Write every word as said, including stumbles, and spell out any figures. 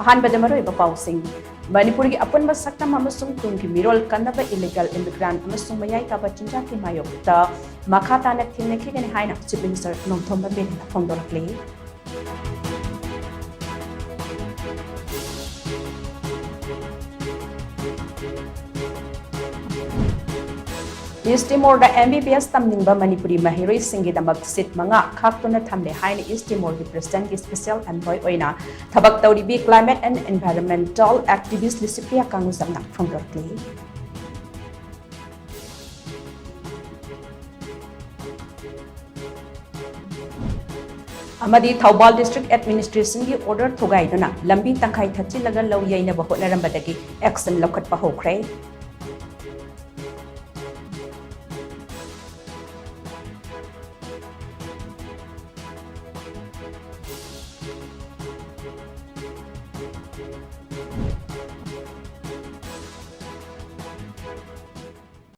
ꯑꯍꯥꯟꯕꯗ ꯃꯔꯨꯑꯣꯏꯕ ꯄꯥꯎꯁꯤꯡ꯫ ꯃꯅꯤꯄꯨꯔꯒꯤ ꯑꯄꯨꯟꯕ ꯁꯛꯇꯝ ꯑꯃꯁꯨꯡ ꯇꯨꯡꯒꯤ ꯃꯤꯔꯣꯜ ꯀꯟꯅꯕ illegal immigrant ꯑꯃꯁꯨꯡ ꯃꯌꯥꯏ ꯀꯥꯕ ꯆꯤꯟꯖꯥꯛꯀꯤ ꯃꯥꯌꯣꯛꯇ ꯃꯈꯥ ꯇꯥꯅ ꯊꯦꯡꯅꯈꯤꯒꯅꯤ ꯍꯥꯏꯅ Chief Minister Nongthombam ꯕꯤꯔꯦꯟꯅ ꯐꯣꯡꯗꯣꯔꯛꯂꯤ꯫ East Timorꯗ M B B S ꯇꯝꯅꯤꯡꯕ ꯃꯅꯤꯄꯨꯔꯤ ꯃꯍꯩꯔꯣꯏꯁꯤꯡꯒꯤꯗꯃꯛ seat ꯃꯉꯥ ꯈꯥꯛꯇꯨꯅ ꯊꯝꯂꯦ ꯍꯥꯏꯅ East Timorꯒꯤ Presidentꯀꯤ special envoy ꯑꯣꯏꯅ ꯊꯕꯛ ꯇꯧꯔꯤꯕꯤ climate and environmental activist Licypriya ꯀꯥꯡꯉꯨꯖꯝꯅ ꯐꯣꯡꯗꯣꯔꯛꯂꯤ꯫ ꯑꯃꯗꯤ ꯊꯧꯕꯥꯜ District Administrationꯒꯤ order ꯊꯨꯒꯥꯏꯗꯨꯅ ꯂꯝꯕꯤ ꯇꯪꯈꯥꯏ ꯊꯠꯆꯤꯜꯂꯒ ꯂꯧ ꯌꯩꯅꯕ ꯍꯣꯠꯅꯔꯝꯕꯗꯒꯤ action ꯂꯧꯈꯠꯄ ꯍꯧꯈ꯭ꯔꯦ꯫